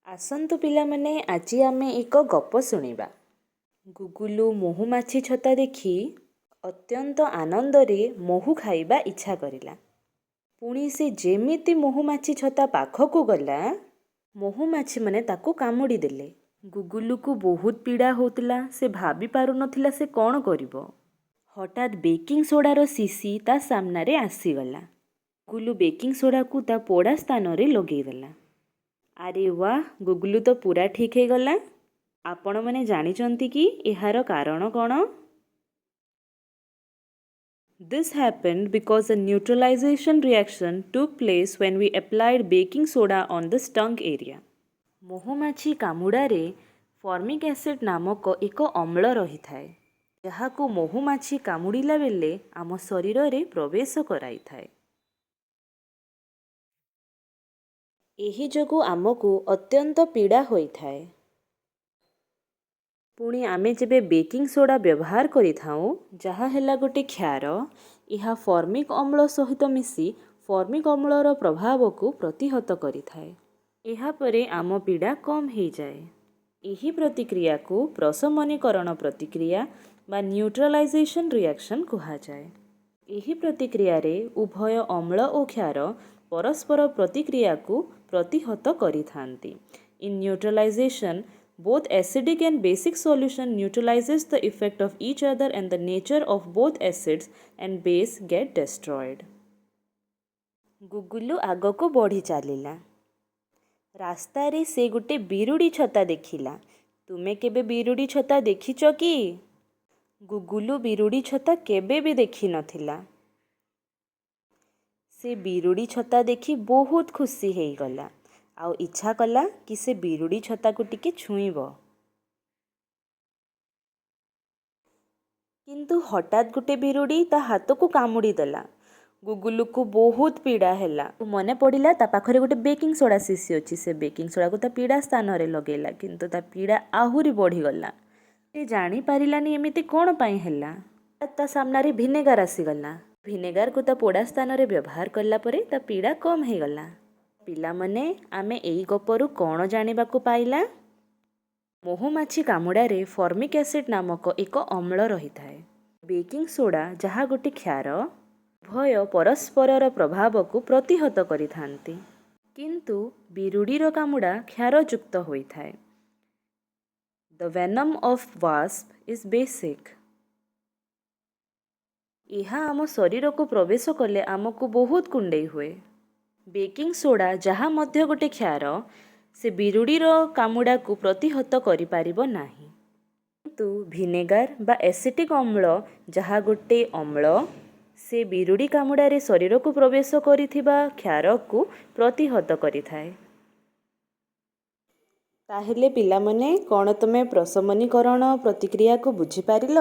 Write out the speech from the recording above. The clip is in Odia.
ଆସନ୍ତୁ ପିଲାମାନେ, ଆଜି ଆମେ ଏକ ଗପ ଶୁଣିବା। ଗୁଗୁଲୁ ମହୁମାଛି ଛତା ଦେଖି ଅତ୍ୟନ୍ତ ଆନନ୍ଦରେ ମହୁ ଖାଇବା ଇଚ୍ଛା କରିଲା। ପୁଣି ସେ ଯେମିତି ମହୁମାଛି ଛତା ପାଖକୁ ଗଲା, ମହୁମାଛିମାନେ ତାକୁ କାମୁଡ଼ି ଦେଲେ। ଗୁଗୁଲୁକୁ ବହୁତ ପୀଡ଼ା ହେଉଥିଲା। ସେ ଭାବି ପାରୁନଥିଲା ସେ କ'ଣ କରିବ। ହଠାତ୍ ବେକିଂ ସୋଡ଼ାର ଶିଶି ତା ସାମ୍ନାରେ ଆସିଗଲା। ଗୁଗୁଲୁ ବେକିଂ ସୋଡ଼ାକୁ ତା ପୋଡ଼ା ସ୍ଥାନରେ ଲଗେଇଦେଲା। ଆରେ ୱାହ, ଗୁଗୁଲୁ ତ ପୁରା ଠିକ୍ ହେଇଗଲା! ଆପଣମାନେ ଜାଣିଛନ୍ତି କି ଏହାର କାରଣ କ'ଣ? This happened because a neutralization reaction took place when we applied baking soda on the stung area. ମହୁମାଛି କାମୁଡ଼ାରେ ଫର୍ମିକ୍ ଏସିଡ୍ ନାମକ ଏକ ଅମ୍ଳ ରହିଥାଏ, ଯାହାକୁ ମହୁମାଛି କାମୁଡ଼ିଲା ବେଳେ ଆମ ଶରୀରରେ ପ୍ରବେଶ କରାଇଥାଏ। ଏହି ଯୋଗୁଁ ଆମକୁ ଅତ୍ୟନ୍ତ ପୀଡ଼ା ହୋଇଥାଏ। ପୁଣି ଆମେ ଯେବେ ବେକିଂ ସୋଡ଼ା ବ୍ୟବହାର କରିଥାଉ, ଯାହା ହେଲା ଗୋଟେ କ୍ଷାର, ଏହା ଫର୍ମିକ୍ ଅମ୍ଳ ସହିତ ମିଶି ଫର୍ମିକ୍ ଅମ୍ଳର ପ୍ରଭାବକୁ ପ୍ରତିହତ କରିଥାଏ। ଏହାପରେ ଆମ ପୀଡ଼ା କମ୍ ହେଇଯାଏ। ଏହି ପ୍ରତିକ୍ରିୟାକୁ ପ୍ରଶମନୀକରଣ ପ୍ରତିକ୍ରିୟା ବା ନ୍ୟୁଟ୍ରାଲାଇଜେସନ୍ ରିଆକ୍ସନ୍ କୁହାଯାଏ। ଏହି ପ୍ରତିକ୍ରିୟାରେ ଉଭୟ ଅମ୍ଳ ଓ କ୍ଷାର ପରସ୍ପର ପ୍ରତିକ୍ରିୟାକୁ ପ୍ରତିହତ କରିଥାନ୍ତି। In neutralization, both acidic and basic solution neutralizes the effect of each other and the nature of both acids and base get destroyed. Gugulu ଆଗକୁ ବଢ଼ି ଚାଲିଲା। ରାସ୍ତାରେ ସେ ଗୋଟେ ବିରୁଡ଼ି ଛତା ଦେଖିଲା। ତୁମେ କେବେ ବିରୁଡ଼ି ଛତା ଦେଖିଛ କି? ଗୁଗୁଲୁ ବିରୁଡ଼ି ଛତା କେବେ ବି ଦେଖିନଥିଲା। ସେ ବିରୁଡ଼ି ଛତା ଦେଖି ବହୁତ ଖୁସି ହେଇଗଲା ଆଉ ଇଚ୍ଛା କଲା କି ସେ ବିରୁଡ଼ି ଛତାକୁ ଟିକେ ଛୁଇଁବ। କିନ୍ତୁ ହଠାତ୍ ଗୋଟେ ବିରୁଡ଼ି ତା ହାତକୁ କାମୁଡ଼ି ଦେଲା। ଗୁଗୁଲୁକୁ ବହୁତ ପୀଡ଼ା ହେଲା। ମନେ ପଡ଼ିଲା ତା ପାଖରେ ଗୋଟେ ବେକିଂ ସୋଡ଼ା ଶିଶି ଅଛି। ସେ ବେକିଂ ସୋଡ଼ାକୁ ତା ପୀଡ଼ା ସ୍ଥାନରେ ଲଗେଇଲା, କିନ୍ତୁ ତା ପୀଡ଼ା ଆହୁରି ବଢ଼ିଗଲା। ସେ ଜାଣିପାରିଲାନି ଏମିତି କ'ଣ ପାଇଁ ହେଲା। ତା ସାମ୍ନାରେ ଭିନେଗାର ଆସିଗଲା। ଭିନେଗାରକୁ ତା ପୋଡ଼ା ସ୍ଥାନରେ ବ୍ୟବହାର କଲା ପରେ ତା ପୀଡ଼ା କମ୍ ହେଇଗଲା। ପିଲାମାନେ, ଆମେ ଏଇ ଗପରୁ କ'ଣ ଜାଣିବାକୁ ପାଇଲା? ମହୁମାଛି କାମୁଡ଼ାରେ ଫର୍ମିକ୍ ଏସିଡ୍ ନାମକ ଏକ ଅମ୍ଳ ରହିଥାଏ। ବେକିଂ ସୋଡ଼ା, ଯାହା ଗୋଟେ କ୍ଷାର, ଉଭୟ ପରସ୍ପରର ପ୍ରଭାବକୁ ପ୍ରତିହତ କରିଥାନ୍ତି। କିନ୍ତୁ ବିରୁଡ଼ିର କାମୁଡ଼ା କ୍ଷାରଯୁକ୍ତ ହୋଇଥାଏ। The venom of wasp is basic. ଏହା ଆମ ଶରୀରକୁ ପ୍ରବେଶ କଲେ ଆମକୁ ବହୁତ କୁଣ୍ଡେଇ ହୁଏ। ବେକିଂ ସୋଡ଼ା, ଯାହା ମଧ୍ୟ ଗୋଟେ କ୍ଷାର, ସେ ବିରୁଡ଼ିର କାମୁଡ଼ାକୁ ପ୍ରତିହତ କରିପାରିବ ନାହିଁ। କିନ୍ତୁ ଭିନେଗାର ବା ଏସିଟିକ୍ ଅମ୍ଳ, ଯାହା ଗୋଟେ ଅମ୍ଳ, ସେ ବିରୁଡ଼ି କାମୁଡ଼ାରେ ଶରୀରକୁ ପ୍ରବେଶ କରିଥିବା କ୍ଷାରକୁ ପ୍ରତିହତ କରିଥାଏ। ତାହେଲେ ପିଲାମାନେ, କ'ଣ ତୁମେ ପ୍ରଶମନୀକରଣ ପ୍ରତିକ୍ରିୟାକୁ ବୁଝିପାରିଲ?